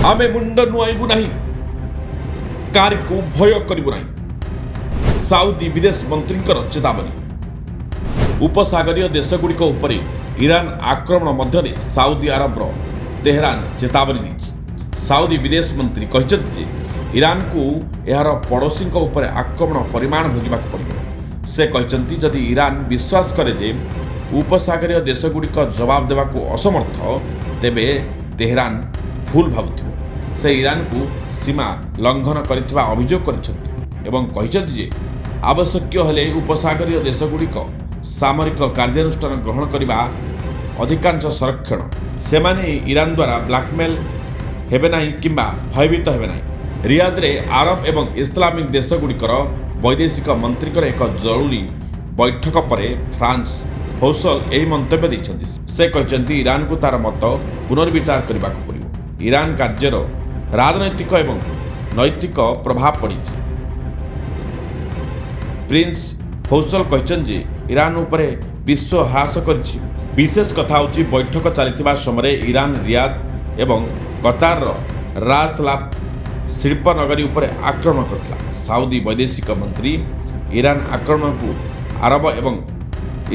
ଆମେ ମୁଣ୍ଡ ନୁଆଇବୁ ନାହିଁ, କାହାରିକୁ ଭୟ କରିବୁ ନାହିଁ, ସାଉଦି ବିଦେଶ ମନ୍ତ୍ରୀଙ୍କର ଚେତାବନୀ। ଉପସାଗରୀୟ ଦେଶଗୁଡ଼ିକ ଉପରେ ଇରାନ ଆକ୍ରମଣ ମଧ୍ୟରେ ସାଉଦି ଆରବର ତେହରାନ ଚେତାବନୀ ଦେଇଛି। ସାଉଦି ବିଦେଶ ମନ୍ତ୍ରୀ କହିଛନ୍ତି ଯେ ଇରାନକୁ ଏହାର ପଡ଼ୋଶୀଙ୍କ ଉପରେ ଆକ୍ରମଣ ପରିଣାମ ଭୋଗିବାକୁ ପଡ଼ିବ। ସେ କହିଛନ୍ତି, ଯଦି ଇରାନ ବିଶ୍ୱାସ କରେ ଯେ ଉପସାଗରୀୟ ଦେଶଗୁଡ଼ିକ ଜବାବ ଦେବାକୁ ଅସମର୍ଥ, ତେବେ ତେହରାନ ଭୁଲ ଭାବୁଥିବ। ସେ ଇରାନକୁ ସୀମା ଲଙ୍ଘନ କରିଥିବା ଅଭିଯୋଗ କରିଛନ୍ତି ଏବଂ କହିଛନ୍ତି ଯେ ଆବଶ୍ୟକୀୟ ହେଲେ ଉପସାଗରୀୟ ଦେଶଗୁଡ଼ିକ ସାମରିକ କାର୍ଯ୍ୟାନୁଷ୍ଠାନ ଗ୍ରହଣ କରିବା ଅଧିକାଂଶ ସଂରକ୍ଷଣ। ସେମାନେ ଇରାନ ଦ୍ୱାରା ବ୍ଲାକମେଲ୍ ହେବେ ନାହିଁ କିମ୍ବା ଭୟଭୀତ ହେବେ ନାହିଁ। ରିୟାଦରେ ଆରବ ଏବଂ ଇସଲାମିକ ଦେଶଗୁଡ଼ିକର ବୈଦେଶିକ ମନ୍ତ୍ରୀଙ୍କର ଏକ ଜରୁରୀ ବୈଠକ ପରେ ପ୍ରିନ୍ସ ଫୈସଲ ଏହି ମନ୍ତବ୍ୟ ଦେଇଛନ୍ତି। ସେ କହିଛନ୍ତି, ଇରାନକୁ ତାର ମତ ପୁନର୍ବିଚାର କରିବାକୁ ପଡ଼ିବ। ଇରାନ କାର୍ଯ୍ୟର ରାଜନୈତିକ ଏବଂ ନୈତିକ ପ୍ରଭାବ ପଡ଼ିଛି। ପ୍ରିନ୍ସ ଫୈସଲ କହିଛନ୍ତି ଯେ ଇରାନ ଉପରେ ବିଶ୍ୱ ହ୍ରାସ କରିଛି। ବିଶେଷ କଥା ହେଉଛି, ବୈଠକ ଚାଲିଥିବା ସମୟରେ ଇରାନ ରିୟାଦ ଏବଂ କତାରର ରାସ୍ ଲାଫ ଶିଳ୍ପ ନଗରୀ ଉପରେ ଆକ୍ରମଣ କରିଥିଲା। ସାଉଦି ବୈଦେଶିକ ମନ୍ତ୍ରୀ ଇରାନ ଆକ୍ରମଣକୁ ଆରବ ଏବଂ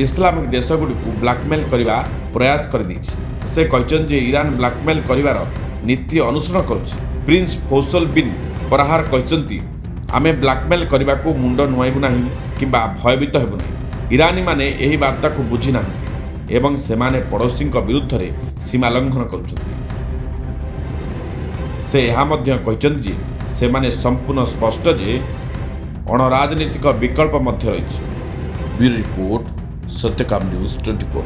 ଇସଲାମିକ ଦେଶଗୁଡ଼ିକୁ ବ୍ଲାକମେଲ୍ କରିବା ପ୍ରୟାସ କରିଦେଇଛି। ସେ କହିଛନ୍ତି ଯେ ଇରାନ ବ୍ଲାକମେଲ୍ କରିବାର ନୀତି ଅନୁସରଣ କରୁଛି। ପ୍ରିନ୍ସ ଫୈସଲ ବିନ୍ ଫରହାନ କହିଛନ୍ତି, ଆମେ ବ୍ଲାକମେଲ୍ କରିବାକୁ ମୁଣ୍ଡ ନୁଆଇବୁ ନାହିଁ କିମ୍ବା ଭୟଭୀତ ହେବୁ ନାହିଁ। ଇରାନୀମାନେ ଏହି ବାର୍ତ୍ତାକୁ ବୁଝି ନାହାନ୍ତି ଏବଂ ସେମାନେ ପଡ଼ୋଶୀଙ୍କ ବିରୁଦ୍ଧରେ ସୀମା ଲଙ୍ଘନ କରୁଛନ୍ତି। ସେ ଏହା ମଧ୍ୟ କହିଛନ୍ତି ଯେ ସେମାନେ ସମ୍ପୂର୍ଣ୍ଣ ସ୍ପଷ୍ଟ ଯେ ଅଣରାଜନୈତିକ ବିକଳ୍ପ ମଧ୍ୟ ରହିଛି। Bureau report, Satyakam news 24।